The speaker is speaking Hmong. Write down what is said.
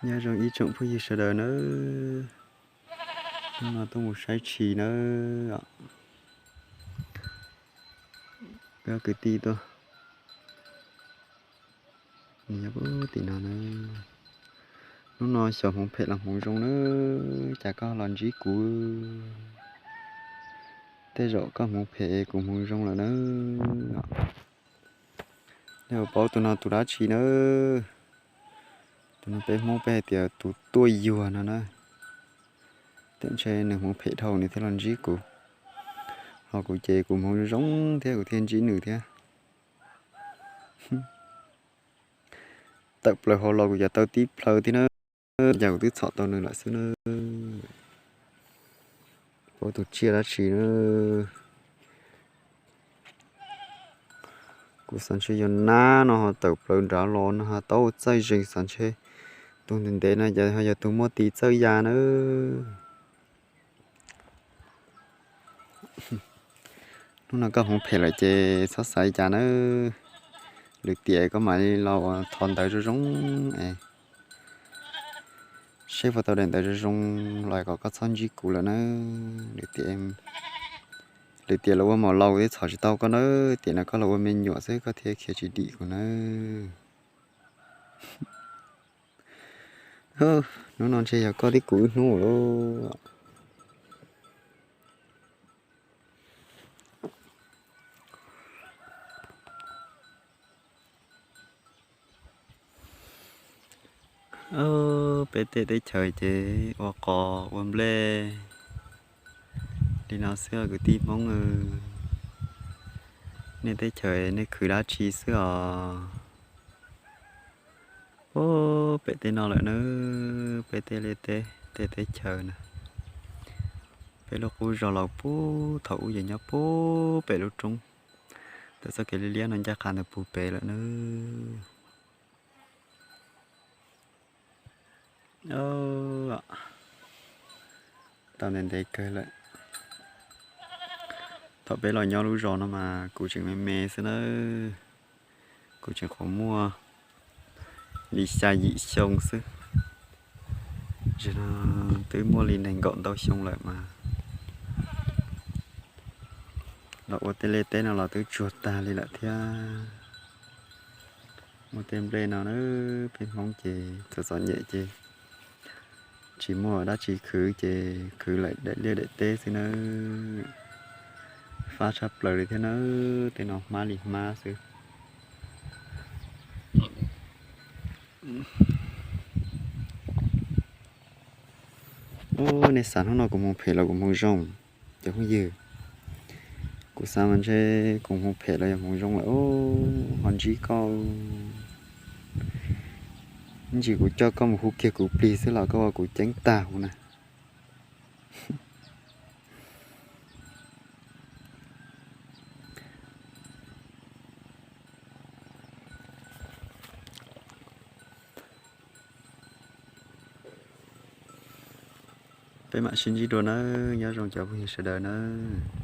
Nyob zoo ib tsoom phooj ywg sawv daws nawb, hnub no tuaj mus saib tshis nawb. Peb kwv tij tuaj, nws nyob puag tim no na. Hnub no xyov hmoov phem los hmoov zoo nawb, cas koj los ntsib kuv. Tej zaum koj hmoov phem kuv hmoov zoo lawm nawb. Nej puas paub tus no tus dab tsi nawb? Tus no peb Hmoob peb hais tias tus tuaj yuag no na. Tiam sis nws hmoov phem dhau nws thiaj los ntsib kuv. Ho kuv ces kuv hmoov zoo thiab kuv thiaj ntsib nws thiab. Tawm plaws hauv los kuv cov taw tib plhaw thiab na, cas kuv twb txhom tau nws lawm xwb na. Paub tus tsiaj dab tsi na. Kuv xav ntshe yog nab no ho tawm plaws nrad los no ho tau txaij zeeg, xav ntshe tus ntev ntev no ces ho yog tus muaj tis txawj ya nawb. Hnub no koj hmoov phem lawm ces txhob xav li cas nawb. Lwm tiam koj mam li los thov ntawv zoo zoo es seb puas tau daim ntawv zoo zoo los kom koj txhob ntsib kuv lawm nawb. Lwm tiam, lwm tiam los ua maum laus twb txhom tsis tau koj nawb, tiam no koj los ua me nyuam xwb koj thiaj khiav tsis dim kuv nawb. Hnub no ntshe yog koj thiab kuv wb hnub lawm. Peb tej teb chaws ces ua qos ua nplej li no xwb os kwv tij Hmoob. Nej teb chaws nej khwv dab tsi xwb os? Ub, pem tej no lawm nawb, peb tej liaj teb tej teb chaws na. Peb lub qub zos laus puag thaum ub ces nyob puag pem lub roob, tawm txoj kev liab liab no ncaj qha ntawd puag pem lawm nawb. Tau ntev ntev kawg lawm. Thaum peb los nyob lub zos no mas kuv tseem me me xwb nawb. Kuv tseem qhuav muaj li xya yim xyoo xwb. Tam sim no twb muaj li nees nkaum ntau xyoo lawm mas los ua tej liaj teb no los twb tsuag tag li lawm thiab. Muaj tej nplej no na, peb Hmoob ces txom txom nyem ces tsis muaj dab tsi khwv ces khwv lawm daim liaj daim teb xwb nawb. Fab tshaj plaws li thiab nawb, tej no hmab li hmab xwb. Ub, nej xav hnub no kuv hmoov phem los kuv hmoov zoo? Cov phooj ywg, kuv xav mas ntshe kuv hmoov phem los yog hmoov zoo lawm. Ub, ho ntsib koj, ntsis kuv coj koj mus hu kiag kuv plig xwb los koj ua kuv ceeb tag huv na. Peb mam sib ntsib dua nawb, nyob zoo cov phooj ywg sawv daws nawb.